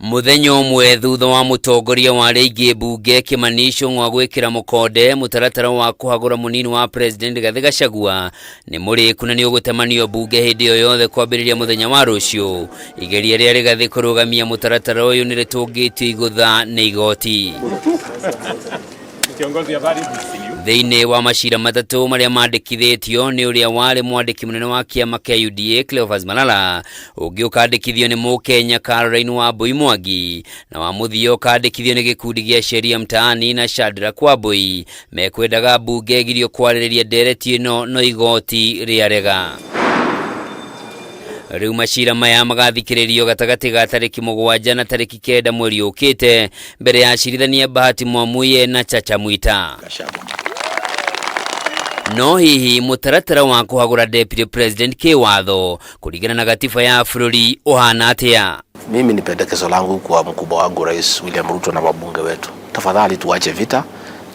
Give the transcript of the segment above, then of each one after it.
Mũthenya ũmwe thutha wa mũtongoria wa arĩa aingĩ mbunge Kĩmani Ichung'wa gwĩkĩra mũkonde mũtaratara wa kũhagũra mũnini wa President Rigathĩ Gachagua nĩ mũrĩku na nĩ ũgũtemanio mbunge hĩndĩ o yothe kwambĩrĩria mũthenya wa rũciũ. Igeria rĩa Rigathĩ kũrũgamia mũtaratara ũyũ nĩ rĩtũngĩtio igũtha nĩ igoti. Thĩinĩ wa macira matatũ marĩa mandĩkithĩtio nĩ ũrĩa warĩ mwandĩki mũnene wa kĩama kĩa UDA Cleophas Malala, ũngĩ ũkandĩkithio nĩ Mũkenya Caroline Wambui Mwangi, na wa mũthia ũkandĩkithio nĩ gĩkundi gĩa Sheria Mtaani na Shadrack Wambui, mekwendaga mbunge ĩgirio kwarĩrĩria ndereti ĩno no igoti rĩarega. Rĩu macira maya magathikĩrĩrio gatagatĩ ga tarĩki 7 na tarĩki 9 mweri ũkĩte mbere ya acirithania Bahati Mwamuye na Chacha Mwita. No hihi mũtaratara wa kũhagũra deputy president kĩwatho kũringana na gatiba ya bũrũri ũhana atĩa? Mimi ni pendekezo langu kwa mkubwa wangu Rais William Ruto na wabunge wetu, tafadhali tuache vita,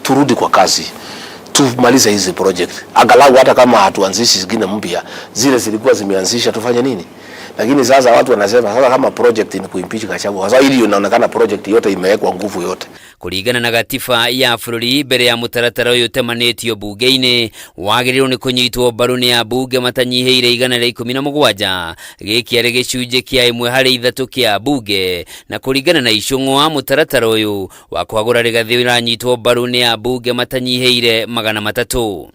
turudi kwa kazi, tumalize hizi project, angalau hata kama hatuanzishi zingine mpya, zile zilikuwa zimeanzisha tufanye nini? Lakini sasa watu wanasema sasa kama project ni kuimpeach Gachagua, sasa hili inaonekana project yote imewekwa nguvu yote. Kũringana na gatiba ya bũrũri mbere ya mũtaratara ũyũ ũtemanĩtio mbunge-inĩ wagĩrĩirwo nĩ kũnyitwo mbaru nĩ ambunge matanyihĩire 117, gĩkĩ arĩ gĩcunjĩ kĩa ĩmwe harĩ ithatũ kĩa ambunge, na kũringana na Ichung'wa mũtaratara ũyũ wa kũhagũra Rigathĩ ũranyitwo mbaru nĩ ambunge matanyihĩire 300.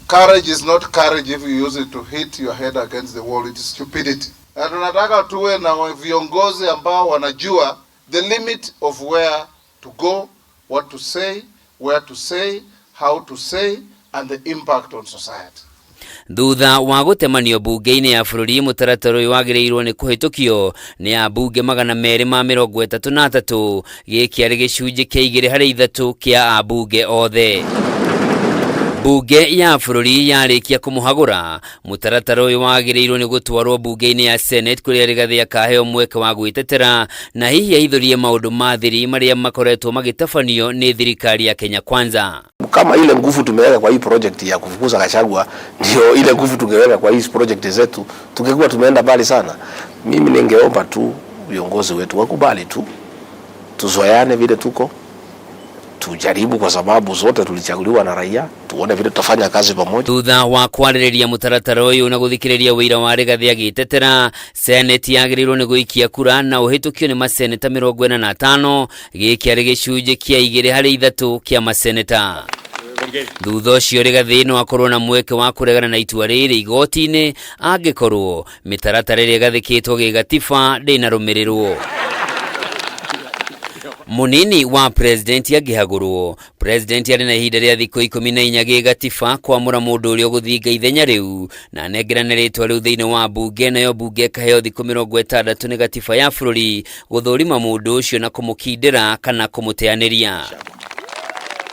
Courage is not courage if you use it to hit your head against the wall. It is stupidity. Na tunataka tuwe na viongozi ambao wanajua the limit of where to go, what to say, where to say, how to say, and the impact on society. Thutha wa gũtemanio mbunge-inĩ ya bũrũri mũtaratara ũyũ wagĩrĩirwo nĩ kũhĩtũkio nĩ ambunge 233, gĩkĩ arĩ gĩcunjĩ kĩa igĩrĩ harĩ ithatũ kĩa ambunge othe. Mbunge ya bũrũri yarĩkia kũmũhagũra, mũtaratara ũyũ wagĩrĩirwo nĩ gũtwarwo mbunge-inĩ ya Senate kũrĩa Rigathĩ akaheo mweke wa gwĩtetera na hihi ahithũrie maũndũ ma thiri marĩa makoretwo magĩtabanio nĩ thirikari ya Kenya Kwanza. Kama ile nguvu tumeweka kwa hii project ya kufukuza Gachagua ndio ile nguvu tungeweka kwa hizi project zetu, tungekuwa tumeenda mbali sana. Mimi ningeomba tu viongozi wetu wakubali tu, tuzoeane vile tuko, tujaribu, kwa sababu zote tulichaguliwa na raia, tuone vile tutafanya kazi pamoja. Thutha wa kwarĩrĩria mũtaratara ũyũ na gũthikĩrĩria ũira wa Rigathĩ agĩtetera, Senate yagĩrĩirwo nĩ gũikia kura na ũhĩtũkio nĩ maseneta 45, gĩkĩ arĩ gĩcunjĩ kĩa igĩrĩ harĩ ithatũ kĩa maseneta. Thutha ũcio Rigathĩ no akorwo na mweke wa kũregana na itua rĩrĩ igoti-inĩ angĩkorwo mĩtaratara ĩrĩa ĩgathĩkĩtwo gĩgatiba ndĩnarũmĩrĩrwo. Mũnini wa president angĩhagũrwo, president arĩ na ihinda rĩa thikũ 14 gĩgatiba kwamũra mũndũ ũrĩa ũgũthinga ithenya rĩu na anengerane rĩtwa rĩu thĩinĩ wa mbunge, nayo mbunge ĩkaheo thikũ 60 nĩ gatiba ya bũrũri gũthũrima mũndũ ũcio na kũmũkindĩra kana kũmũteanĩria.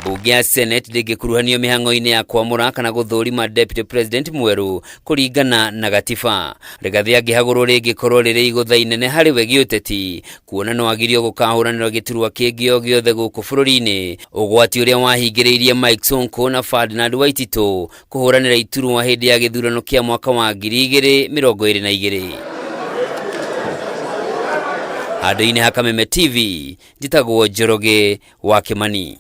Mbunge ya Senate ndĩngĩkuruhanio mĩhang'o-inĩ ya kwamũra kana gũthũrima deputy president mwerũ kũringana na gatiba. Rigathĩ angĩhagũrwo rĩngĩkorwo rĩrĩ igũtha inene harĩ we gĩũteti, kuona no agirio gũkahũranĩra gĩturwa kĩngĩ o gĩothe gũkũ bũrũri-inĩ, ũgwati ũrĩa wahingĩrĩirie Mike Sonko na Ferdinand Waititu kũhũranĩra iturwa hĩndĩ ya gĩthurano kĩa mwaka wa 2022. Handũ-inĩ ha Kameme TV, njĩtagwo Njoroge wa Kĩmani.